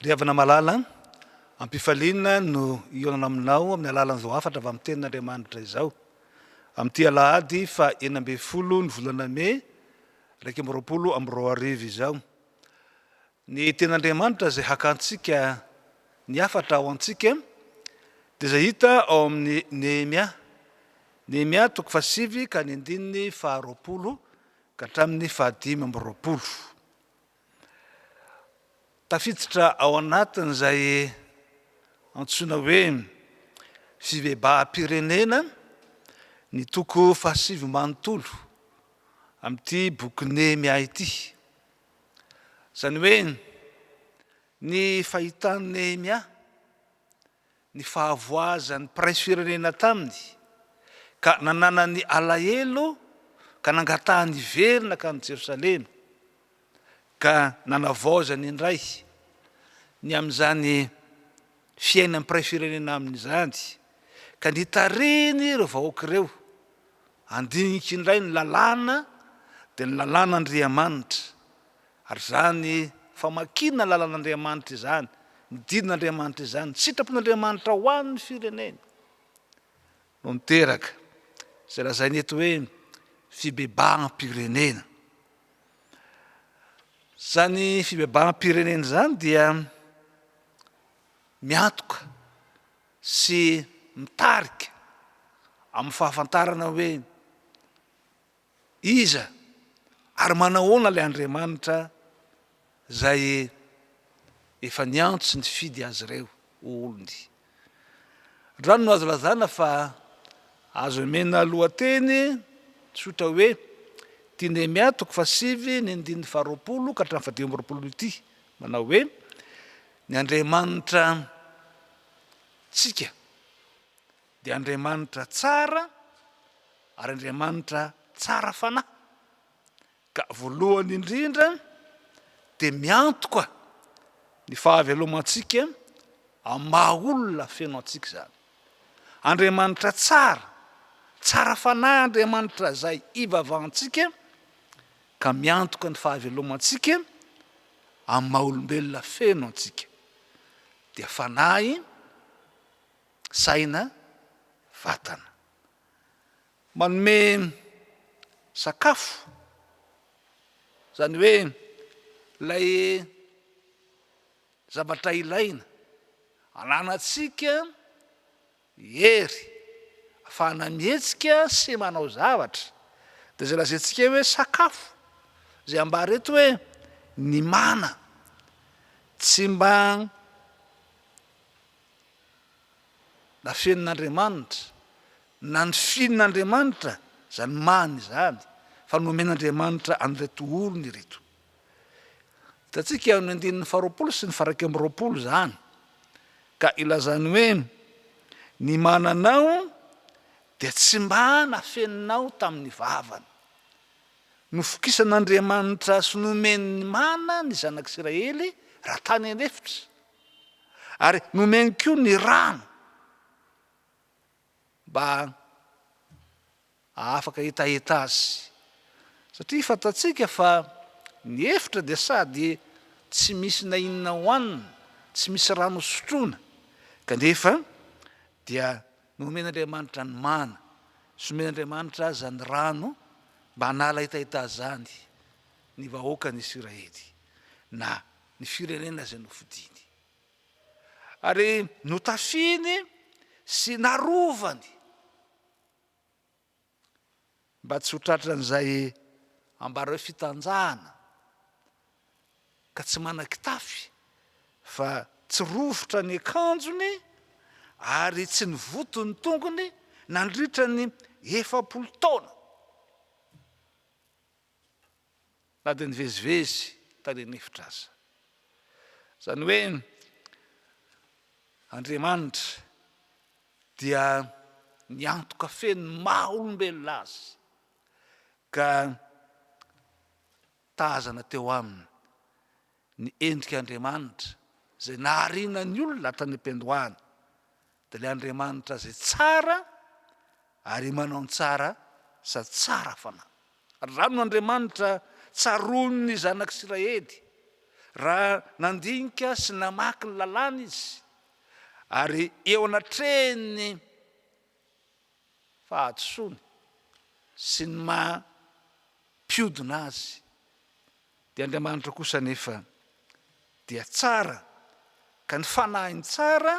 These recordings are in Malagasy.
Ry havana malala, am-pifaliana no hihaonana aminao amin'ny alalan'izao hafatra avy amin'ny Tenin'Andriamanitra izao. Amin'ity alahady faha 16 ny volana mey 2021 izao. Ny Tenin'Andriamanitra izay hakantsika ny hafatra ho antsika dia izay hita ao amin'ny Nehemia. Nehemia toko fahasivy ka ny andininy faharoapolo ka hatramin'ny fahadimy amby 20. Tafiditra ao anatin'izay antsoina hoe fibebaham-pirenena ny toko fahasivy manontolo amin'ity boky Nehemia ity. Izany hoe ny fahitan'i Nehemia ny fahavoazan'ny mpiray firenena taminy ka nananany alahelo ka nangatahany hiverina hankany Jerosalema ka nanavaozany indray ny amin'izany fiainan'ny mpiray firenena aminy izany ka nitarihiny ireo vahoaka ireo handinika indray ny lalàna dia ny lalàn'Andriamanitra Ary izany famakiana ny lalan'Andriamanitra izany, ny didin'Andriamanitra izany, ny sitrapon'Andriamanitra ho an'ny fireneny no niteraka izay lazainy eto hoe fibebaham-pirenena. Izany fibebaham-pirenena izany dia miantoka sy mitarika amin'ny fahafantarana hoe Iza ary manahoana ilay Andriamanitra izay efa niantso sy nifidy azy ireo ho olony? Rano no azo lazana fa azo omena lohateny tsotra hoe ity Nehemia toko fahasivy ny andininy faharoapolo ka hatramin'ny fahadimy amby 20 ity, manao hoe, Ny Andriamanitra tsika dia Andriamanitra tsara ary Andriamanitra tsara fanahy, ka voalohany indrindra dia miantoka ny fahavelomantsika amin'ny maha olona feno antsika izany. Andriamanitra tsara, tsara fanahy Andriamanitra izay ivavahantsika ka miantoka ny fahavelomantsika amin'ny maha olombelona feno antsika. Dia fanahy, saina, vatana. Manome sakafo, izany hoe ilay zavatra ilaina ananantsika hery ahafahana mihetsika sy manao zavatra, dia izay lazaintsika hoe sakafo, izay ambara eto hoe ny mana tsy mba Nafenin'Andriamanitra, na nofinin'Andriamanitra izany mana izany, fa nomen'Andriamanitra an'ireto olona ireto. Hitantsika eo amin'ny andininy faharoapolo sy ny faha-21 izany, ka ilazany hoe, Ny mananao dia tsy mba nafeninao tamin'ny vavany. Nofokisan'Andriamanitra sy nomeny ny mana ny zanak'Isiraely raha tany an'efitra. Ary nomeny koa ny rano mba hahafaka hetaheta azy. Satria fantatsika fa ny efitra dia sady tsy misy na inona hohanina, tsy misy rano hosotroina, kanefa dia nomen'Andriamanitra ny mana sy nomen'Andriamanitra aza ny rano mba hanala hetaheta azany ny vahoakan'Isiraely na ny firenena izay nofidiny. Ary notafiny sy narovany mba tsy ho tratran'izay ambara hoe fitanjahana ka tsy manan-kitafy fa tsy rovitra ny akanjony ary tsy nivoto ny tongony nandritra ny 40 taona. Na dia nivezivezy tany an'efitra aza. Izany hoe Andriamanitra dia niantoka feno ny maha olombelona azy ka tazana teo aminy ny endrik'Andriamanitra izay nahariana ny olona hatrany am-piandohana, dia ilay Andriamanitra izay tsara ary manao ny tsara sady tsara fanahy. Rano Andriamanitra tsaroan'ny zanak'Isiraely. Raha nandinika sy namaky ny lalàna izy, ary eo anatrehan'ny fahadisoany sy ny maha mpiodina azy, dia Andriamanitra kosa anefa dia tsara, ka ny fanahiny tsara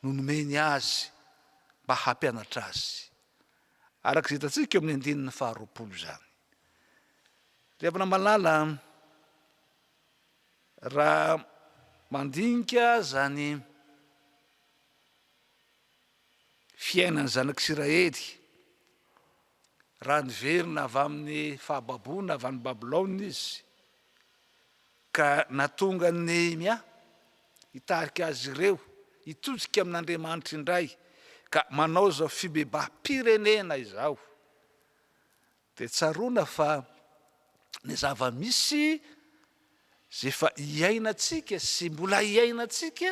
no nomeny azy mba hampianatra azy. Araka izay hitantsika eo amin'ny andininy faharoapolo izany. Ry havana malala, raha mandinika izany fiainan'ny zanak'Isiraely raha niverina avy amin'ny fahababoana avy any Babylona izy, ka nahatonga an'i Nehemia hitarika azy ireo hitodika amin'Andriamanitra indray, ka manao izao fibebaham-pirenena izao, dia tsaroana fa ny zava-misy izay efa iainantsika sy mbola iainantsika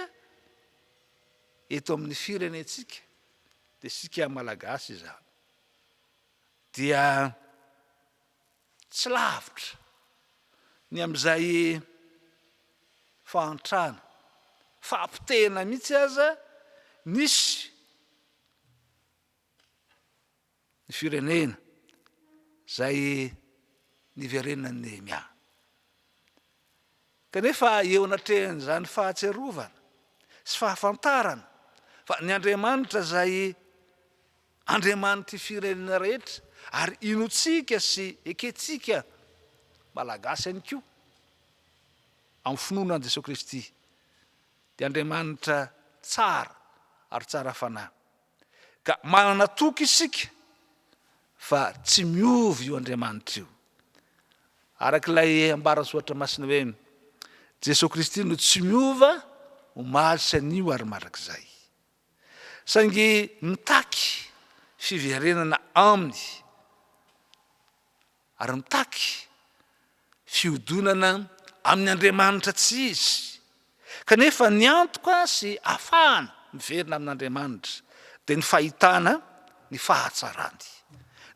eto amin'ny firenentsika, dia isika Malagasy izany, dia tsy lavitra ny amin'izay fahantrana, fahapotehana mihitsy aza nisy ny firenena izay niverenan'i Nehemia. Kanefa eo anatrehan'izany fahatsiarovana sy fahafantarana fa ny Andriamanitra izay Andriamanitr'ny firenena rehetra ary inoantsika sy ekentsika Malagasy ihany koa amin'ny finoana an'i Jesoa Kristy dia Andriamanitra tsara ary tsara fanahy. Ka manana toky isika fa tsy miova io Andriamanitra io. Araka ilay ambaran'ny Soratra Masina hoe, Jesoa Kristy no tsy miova omaly sy anio ary mandrakizay. Saingy mitaky fiverenana Aminy ary mitaky fiodonana amin' Andriamanitra tsy izy. Kanefa ny antoka sy afahana miverina amin' Andriamanitra dia ny fahitana ny fahatsarany,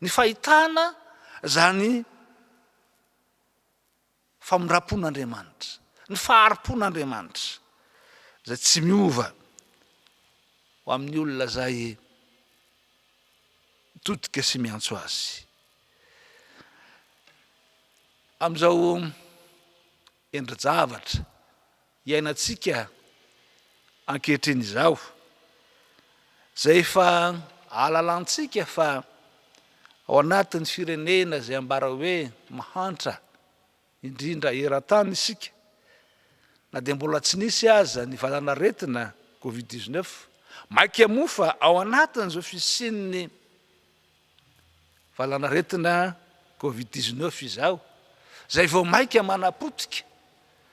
ny fahitana izany famindram-pon' Andriamanitra, ny fahari-pon' Andriamanitra izay tsy miova ho amin'ny olona izay mitodika sy miantso Azy. Amin'izao endri-javatra iainantsika ankehitriny izao, izay efa ahalalantsika fa ao anatin'ny firenena izay ambara hoe mahantra indrindra eran-tany isika, na dia mbola tsy nisy aza ny valanaretina Covid 19, mainka moa fa ao anatin'izao fisian'ny valanaretina Covid 19 izao, izay vao mainka manapotika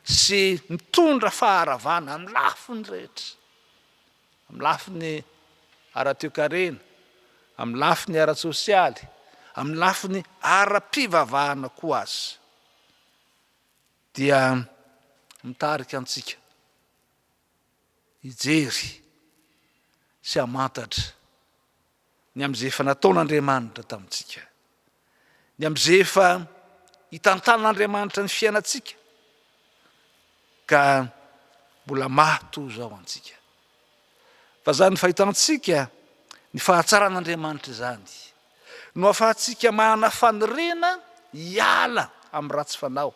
sy mitondra faharavana amin'ny lafiny rehetra, amin'ny lafiny ara-toekarena, amin'ny lafiny ara-tsosialy, amin'ny lafiny ara-pivavahana koa aza, dia mitarika antsika hijery sy hamantatra ny amin'izay efa nataon'Andriamanitra tamintsika, ny amin'izay efa hitantanan'Andriamanitra ny fiainantsika, ka mbola maty izao antsika. Fa izany fahitantsika ny fahatsaran'Andriamanitra izany no ahafahantsika manana faniriana hiala amin'ny ratsy fanao,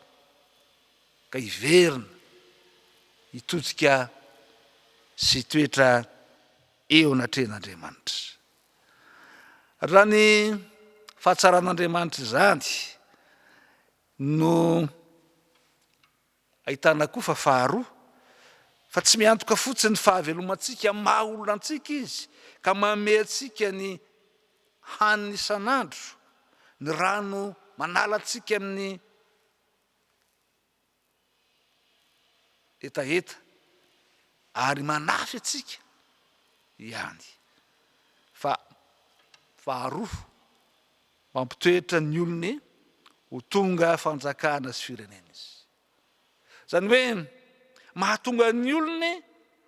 ka hiverina hitodika sy hitoetra eo anatrehan'Andriamanitra. Raha ny fahatsaran'Andriamanitra izany no ahitana koa fa faharoa, fa tsy miantoka fotsiny ny fahavelomantsika amin'ny maha olona antsika Izy, ka manome antsika ny hanina isan'andro, ny rano manala antsika amin'ny hetaheta ary manafy antsika ihany fa faharoa mampitoetra ny olony ho tonga fanjakana sy firenena izy. Izany hoe mahatonga ny olony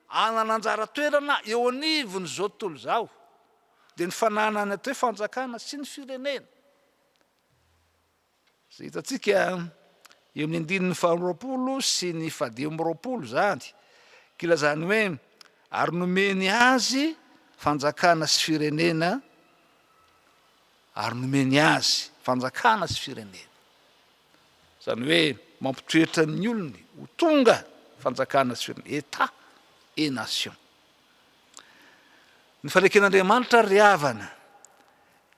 hanana anjara toerana eo anivon'izao tontolo izao dia ny fananany atao hoe fanjakana sy ny firenena. Izay hitantsika. Eo amin'ny andininy faharoapolo sy ny fahadimy amby 20 izany, ka ilazany hoe, Ary nomeny azy fanjakana sy firenena, ary nomeny azy fanjakana sy firenena. Izany hoe mampitoetra ny olony ho tonga fanjakana sy firenena, État et nation. Ny faneken'Andriamanitra ry havana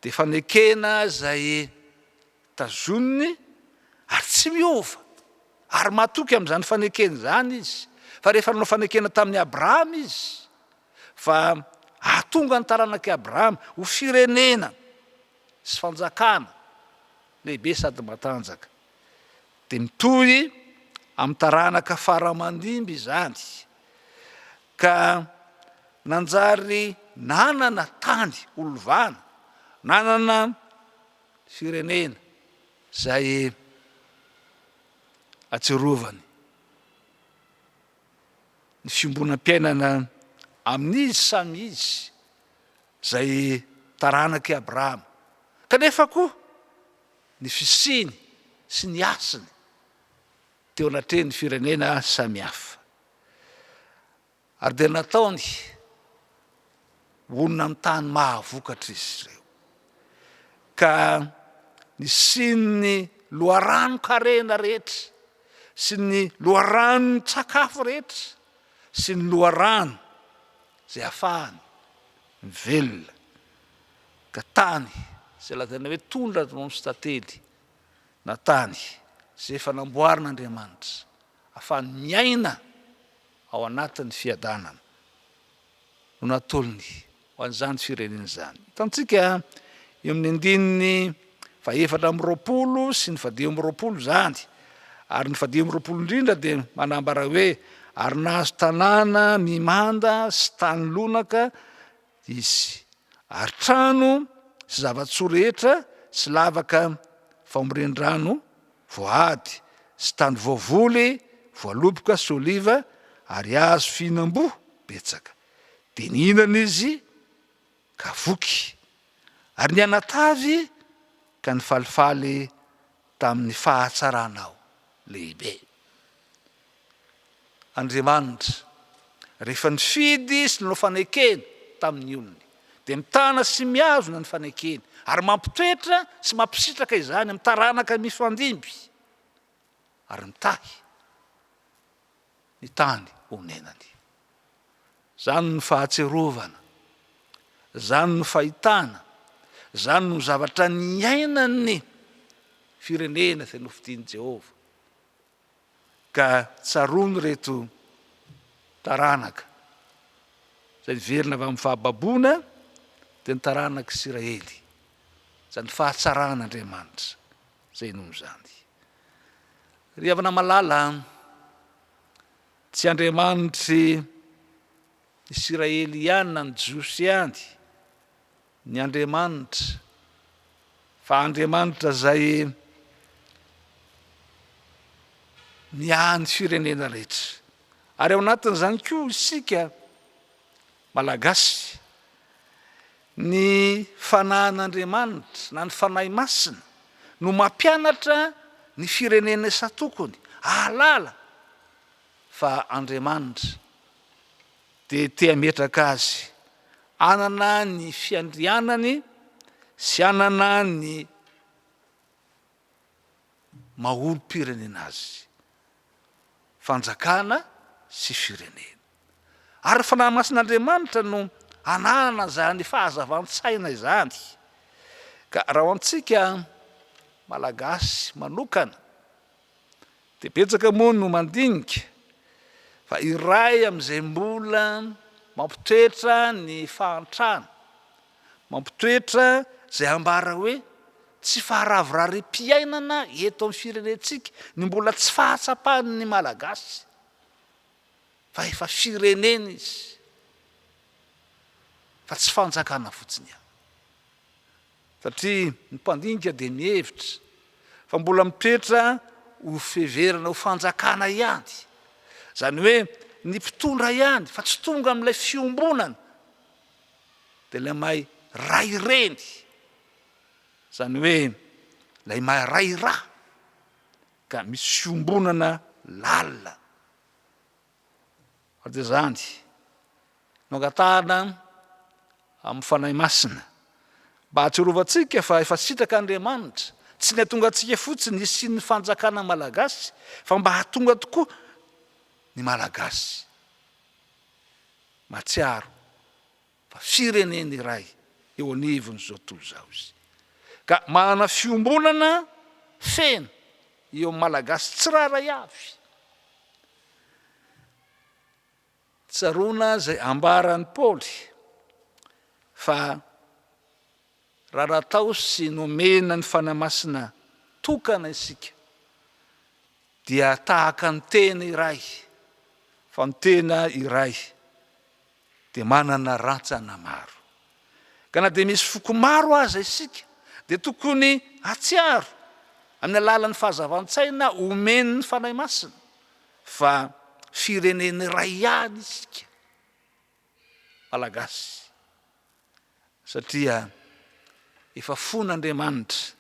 dia fanekena izay tazoniny ary tsy miova ary matoky amin'izany fanekena izany izy fa rehefa nanao fanekena tamin'i Abrahama izy fa hahatonga ny taranak'i Abrahama ho firenena sy fanjakana lehibe sady matanjaka dia mitohy amin'ny taranaka fara aman-dimby izany ka nanjary nanana tany ho lovana, nanana firenena izay atsiarovany ny fiombonam-piainana amin'izy samy izy izay taranak'i Abrahama, kanefa koa ny fisiany sy ny hasiny teo anatrehan'ny firenena samihafa. Ary dia nataony honina amin'ny tany mahavokatra izy ireo, ka nisian'ny loharanon-karena rehetra sy ny loharanon-tsakafo rehetra sy ny loharano izay ahafahany mivelona, ka tany izay lazaina hoe tondra ronono sy tantely na tany izay efa namboarin'Andriamanitra ahafahany miaina ao anatin'ny fiadanana no natolony ho an'izany firenena izany. Hitantsika eo amin'ny andininy fahefatra amby 20 sy ny fahadimy amby 20 izany, ary ny fahadimy amby 20 indrindra dia manambara hoe ary nahazo tanàna mimanda sy tany lonaka izy, ary trano sy zava-tsoa rehetra sy lavaka famorian-drano voahady sy tany voavoly, voaloboka sy oliva ary hazo fihinam-boa betsaka. Dia nihinana izy ka voky, ary nianatavy ka nifalifaly tamin'ny fahatsaranao lehibe. Andriamanitra, rehefa nifidy sy nanao fanekena tamin'ny olony, dia mitana sy mihazona ny fanekeny, ary mampitoetra sy mampisitraka izany amin'ny taranaka mifandimby, ary mitahy ny tany onenany. Izany no fahatsiarovana, izany no fahitana, izany no zavatra niainan'ny firenena izay nofidin'i Jehovah. Ka tsaroany ireto taranaka izay niverina avy amin'ny fahababoana, dia ny taranak'i Isiraely, izany fahatsaran'Andriamanitra izay noho izany. Ry havana malala, tsy Andriamanitry Isiraely ihany na ny Jiosy ihany ny Andriamanitra, fa Andriamanitra izay miahy ny firenena rehetra. Ary ao anatin'izany koa isika Malagasy, ny fanahin'Andriamanitra na ny Fanahy Masina no mampianatra ny firenena isan-tokony hahalala fa Andriamanitra dia te hametraka azy hanana ny fiandrianany sy hanana ny maha olom-pirenena azy, fanjakana sy firenena. Ary ny Fanahy Masin'Andriamanitra no hanana izany fahazavan-tsaina izany. Ka raha ho antsika Malagasy manokana, Dia betsaka moa no mandinika fa iray amin'izay mbola mampitoetra ny fahantrana, mampitoetra izay ambara hoe tsy faharavorariam-piainana eto amin'ny firenentsika ny mbola tsy fahatsapan'ny Malagasy fa efa firenena izy fa tsy fanjakana fotsiny ihany. Satria ny mpandinika dia mihevitra fa mbola mitoetra ho fiheverana ho fanjakana ihany, izany hoe ny mpitondra ihany fa tsy tonga amin'ilay fiombonana, dia ilay mahay ray reny, izany hoe ilay mahay ray ra. Ka misy fiombonana lalina. Ary dia izany no angatahana amin'ny Fanahy Masina, mba hahatsiarovantsika fa efa sitrak'Andriamanitra, tsy ny hahatonga antsika fotsiny hisian'ny fanjakana malagasy, fa mba hahatonga tokoa ny Malagasy mahatsiaro fa firenena iray eo anivon'izao tontolo izao izy, ka manana fiombonana feno eo amin'ny Malagasy tsirairay avy. Tsaroana izay ambaran'i Paoly fa raha natao sy nomena ny Fanahy Masina tokana isika dia tahaka ny tena iray, fa ny tena iray dia manana rantsana maro. Ka na dia misy foko maro aza isika dia tokony hahatsiaro amin'ny alalan'ny fahazavan-tsaina omen'ny Fanahy Masina fa firenena iray ihany isika Malagasy satria efa fon'Andriamanitra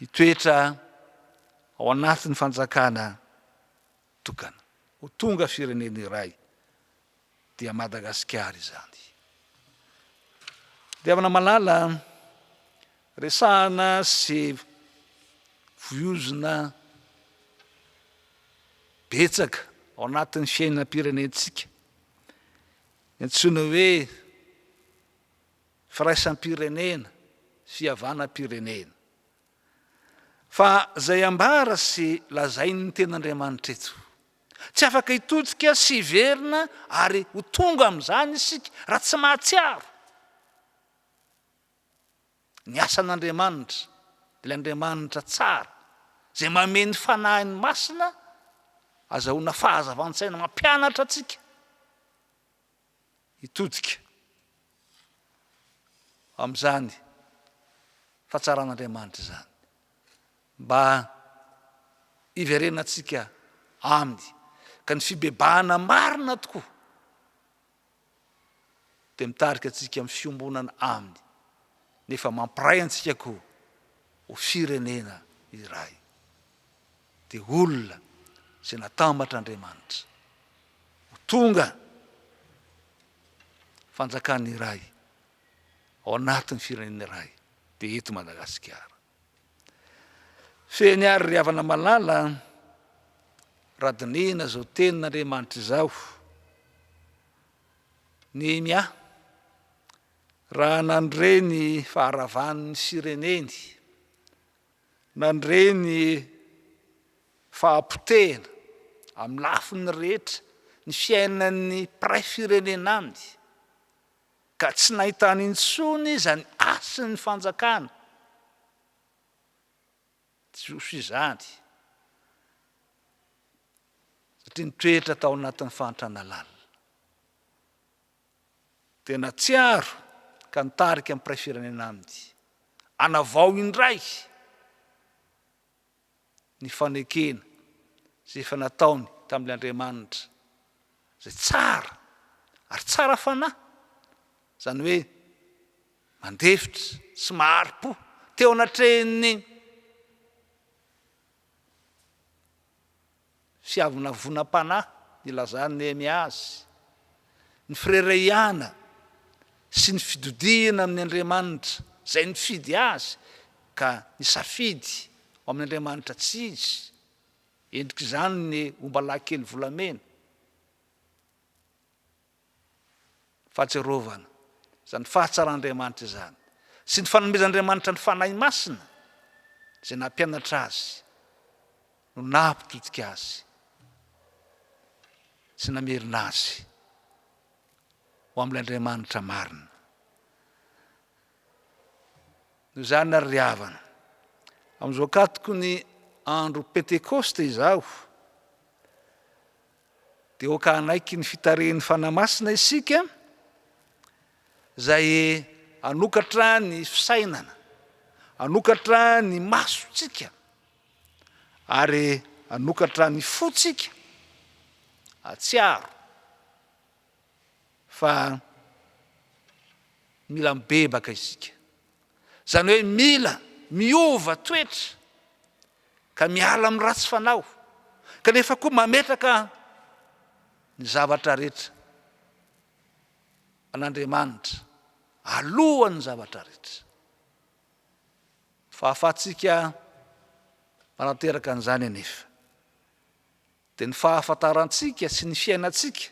hitoetra ao anatin'ny fanjakana tokana ho tonga firenena iray dia Madagasikara izany. Ry havana malala, resahana sy voiozina betsaka ao anatin'ny fiainam-pirenentsika ny antsoina hoe firaisam-pirenena, fihavanam-pirenena. Fa izay ambara sy lazain'ny Tenin'Andriamanitra eto, tsy afaka hitodika sy hiverina ary ho tonga amin'izany isika raha tsy mahatsiaro ny asan'Andriamanitra, ilay Andriamanitra tsara, izay manome ny Fanahiny Masina azahoana fahazavan-tsaina mampianatra antsika hitodika amin'izany fahatsaran'Andriamanitra izany, mba hiverenantsika Aminy, ka ny fibebahana marina tokoa dia mitarika antsika amin'ny fiombonana Aminy, nefa mampiray antsika koa ho firenena iray, dia olona izay natambatr'Andriamanitra. Ho tonga fanjakana iray ao anatin'ny firenena iray dia eto Madagasikara. Fehiny ary ry havana malala, raha dinihina izao tenin'Andriamanitra izao, Nehemia, raha nandre ny faharavan'ny fireneny, nandre ny fahapotehina amin'ny lafiny rehetra ny fiainan'ny mpiray firenena aminy, ka tsy nahitany intsony izany hasin'ny fanjakana jiosy izany, satria nitoetra tao anatin'ny fahantrana lalina. Dia nahatsiaro ka nitarika ny mpiray firenena aminy hanavao indray ny fanekena izay efa nataony tamin'ilay Andriamanitra izay tsara ary tsara fanahy, izany hoe mandefitra sy mahari-po teo anatrehan'ny fiavonavonam-panahy nilazan'i Nehemia azy, ny firerehana sy ny fidodihana amin'ny Andriamanitra izay nifidy azy ka nisafidy ho amin'ny Andriamanitra tsy izy. Endrik'izany ny ombalahy kely volamena. Fahatsiarovana izany fahatsaran'Andriamanitra izany sy ny fanomezan'Andriamanitra ny Fanahy Masina izay nampianatra azy no nampitodika azy sy namerina azy ho amin'ilay Andriamanitra marina. Noho izany ary ry havana, amin'izao ankatoky ny andro Pentekosta izao, Dia aoka hanaiky ny fitarihin'ny Fanahy Masina isika, izay hanokatra ny fisainana, hanokatra ny masontsika, ary hanokatra ny fontsika hahatsiaro fa mila mibebaka isika. Izany hoe mila miova toetra. Ka miala amin'ny ratsy fanao, kanefa koa mametraka ny zavatra rehetra an'Andriamanitra alohan'ny zavatra rehetra. Fahafahantsika manateraka an'izany anefa dia ny fahafantarantsika sy ny fiainantsika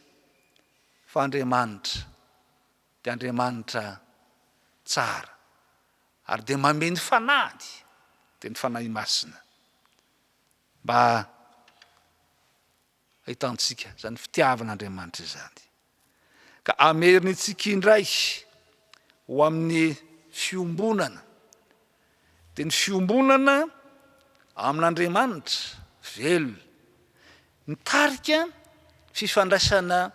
fa Andriamanitra dia Andriamanitra tsara ary dia mamehy ny Fanahiny, dia ny Fanahy Masina, mba hahitantsika izany fitiavan'Andriamanitra izany. Ka hamerina antsika indray ho amin'ny fiombonana, dia ny fiombonana amin'Andriamanitra velona, mitarika fifandraisana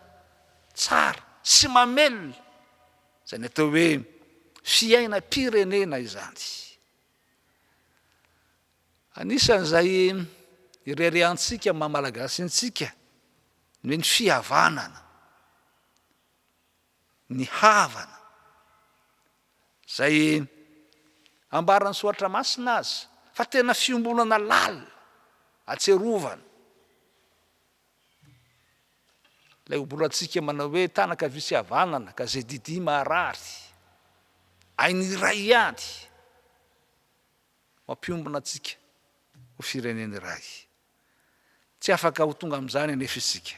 tsara sy mamelona Izany atao hoe fiainam-pirenena izany. Anisan'izay ireharehantsika maha Malagasy antsika ny hoe ny fihavanana, ny havana, izay ambaran'ny Soratra Masina aza fa tena fiombonana lalina, atsiarovana. Ilay obolantsika manao hoe tanan-kavia sy havanana ka izay didia maharary, ainy iray ihany, mampiombona antsika ho firenena iray. Tsy afaka ho tonga amin'izany anefa isika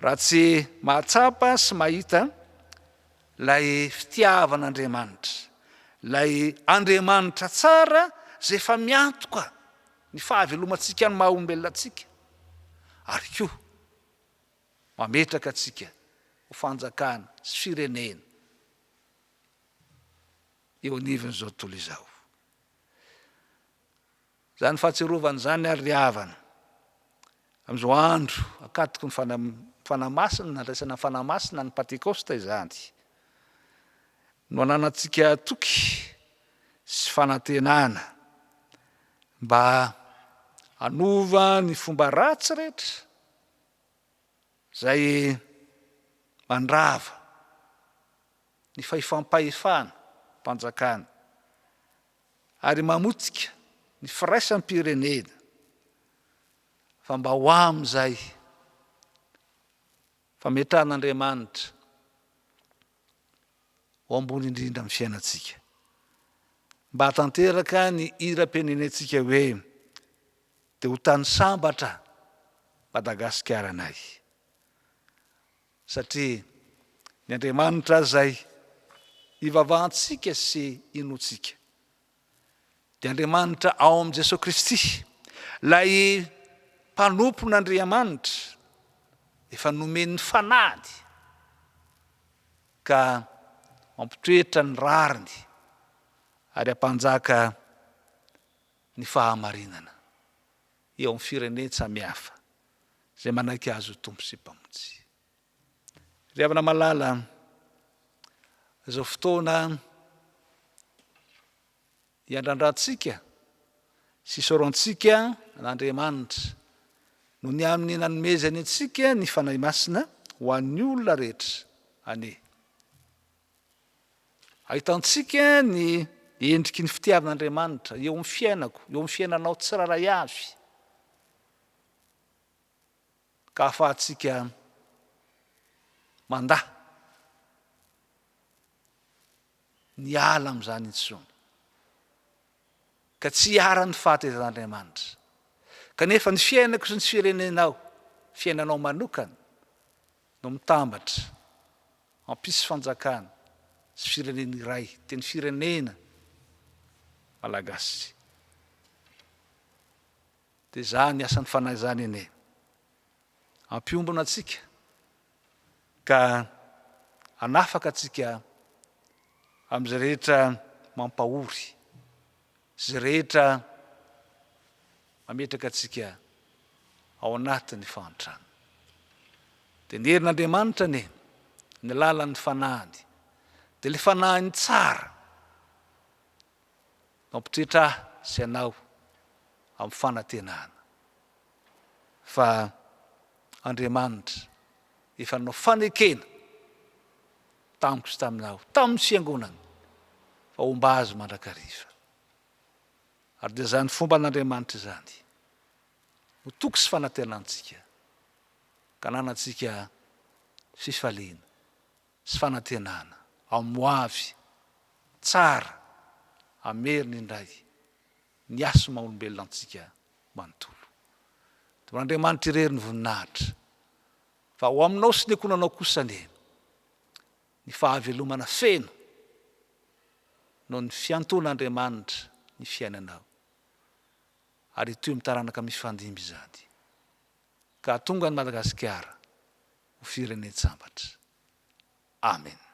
raha tsy mahatsapa sy mahita ilay fitiavan'Andriamanitra, ilay Andriamanitra tsara izay efa miantoka ny fahavelomantsika ny maha olombelona antsika ary koa mametraka antsika ho fanjakana sy firenena eo anivon'izao tontolo izao. Izany fahatsiarovana izany ary ry havana, amin'izao andro ankatoky ny Fanahy Masina, nandraisana ny Fanahy Masina ny Pantekosta izany, no ananantsika toky sy fanantenana mba hanova ny fomba ratsy rehetra izay mandrava ny fahefam-pahefana, mpanjakana, ary mamotika ny firaisam-pirenena fa mba ho amin'izay fametrahan'Andriamanitra ho ambony indrindra amin'ny fiainantsika. Mba hahatanteraka ny hiram-pirenentsika hoe dia ho tany sambatra Madagasikaranay. Satria ny Andriamanitra izay ivavahantsika sy inoantsika dia Andriamanitra ao amin'i Jesoa Kristy, ilay mpanompon'Andriamanitra efa nomen'ny Fanahiny ka mampitoetra ny rariny ary hampanjaka ny fahamarinana eo amin'ny firenen-tsamihafa izay manaiky Azy ho Tompo sy Mpamonjy. Ry havana malala, izao fotoana hiandrandrantsika sy isaorantsika an'Andriamanitra noho ny amin'ny nanomezany antsika ny Fanahy Masina ho an'ny olona rehetra anie. Ahitantsika ny endriky ny fitiavan'Andriamanitra eo amin'ny fiainako, eo amin'ny fiainanao tsirairay avy. Ka ahafahantsika mandà ny hiala amin'izany intsony, ka tsy hiharan'ny fahatezan'Andriamanitra. Kanefa ny fiainako sy ny firenenao, fiainanao manokana, no mitambatra hampisy fanjakana sy firenena iray, dia ny firenena malagasy. Dia izany asan'ny Fanahy izany anie hampiombona antsika ka hanafaka antsika amin'izay rehetra mampahory, izay rehetra mametraka antsika ao anatin'ny fahantrana. Dia ny herin'Andriamanitra anie, ny lalan'ny Fanahiny, dia ilay Fanahiny tsara, Mampitoetra ahy sy anao amin'ny fanantenana fa Andriamanitra efa nanao fanekena tamiko sy taminao, tamin'ny fiangonany, fa homba azy mandrakariva. Ary dia izany fomban'Andriamanitra izany no toky sy fanantenantsika, ka ananantsika fifaliana sy fanantenana amin'ny ho avy tsara hamerina indray ny hasy maha olombelona antsika manontolo. Dia ho an'Andriamanitra irery ny voninahitra, fa ho aminao sy ny ankohonanao kosa anie ny fahavelomana feno noho ny fiantoan'Andriamanitra ny fiainanao, ary hitohy amin'ny taranaka mifandimby izany, ka hahatonga an'i Madagasikara ho firenen-tsambatra. Amen.